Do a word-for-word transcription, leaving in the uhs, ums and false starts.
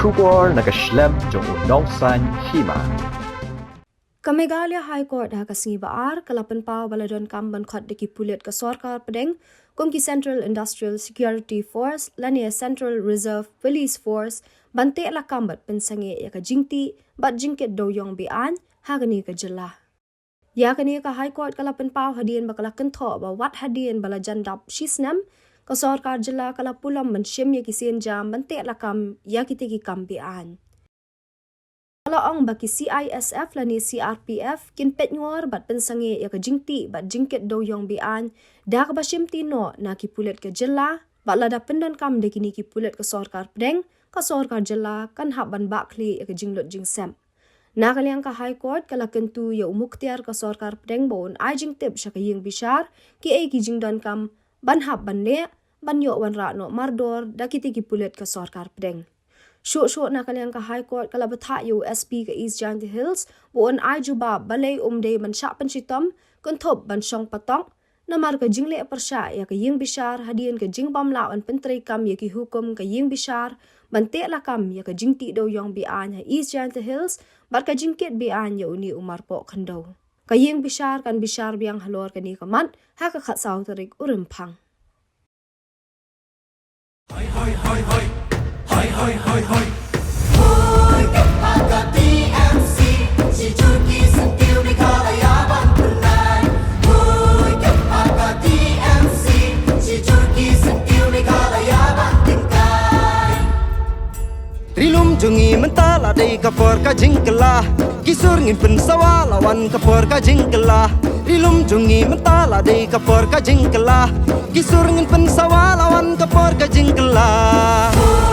Khubor na ka shlem jong u nongsan hima. Ka Meghalaya High Court ha ka sngi ba ar ka la pynpaw ba la donkam ban khot da ki pulit ka sorkar pdeng kum ki Central Industrial Security Force lane Central Reserve Police Force ban teh lakam bad pynsangeh ïa ka jingtih bad jingkit dewïong be-aiñ ha kane ka jylla. Ïa kane ka High Court ka la pynpaw hadien ba ka la kynthoh ba wat hadien ba la jan dap shi snem, ka sorkar jylla ka la pulom ban shim ïa ki sienjam ban teh lakam ïa kite ki kam be-aiñ. Ka la ong ba ki C I S F lane C R P F kin peit ngor bad pynsangeh ïa ka jingtih bad jingkit dewïong be-aiñ da kaba shimti noh na ki pulit ka jylla, bad lada pyndonkam da kine ki pulit ka sorkar pdeng, ka sorkar jylla kan hap ban bah khlieh ïa ka jinglut jingsep. Na ka liang ka High Court ka la kyntu ïa u muktiar ka sorkar pdeng ba un ai jingtip sha ka ïing bishar kiei ki jingdonkam ban hap ban leh ban ïoh wanrah noh mardor da kite ki pulit ka sorkar pdeng. Shuh shuh na ka liang ka High Court ka la bthah ïa u S P ka East Jaintia Hills ba un ai jubab balei um dei ban shah pynshitom kynthup ban shong patok namar ka jingleh pyrshah ïa ka ïing bishar hadien ka jingbym lah ban pyntreikam ïa ki hukum ka ïing bishar ban teh lakam ïa ka jingtih dewïong be-aiñ ha East Jaintia Hills bad ka jingkit be-aiñ ïa une u marpoh khyndew. Ka ïing bishar kan bishar biang halor kane ka mat ha ka khatsaw tarik u Rymphang. Ri lum jong ngi mynta la dei ka por ka jingkylla. Ki sur ngin pynsawa la wan ka por ka jingkylla. Ri lum jong ngi mynta la dei ka por ka jingkylla. Ki sur ngin pynsawa la wan ka por ka jingkylla.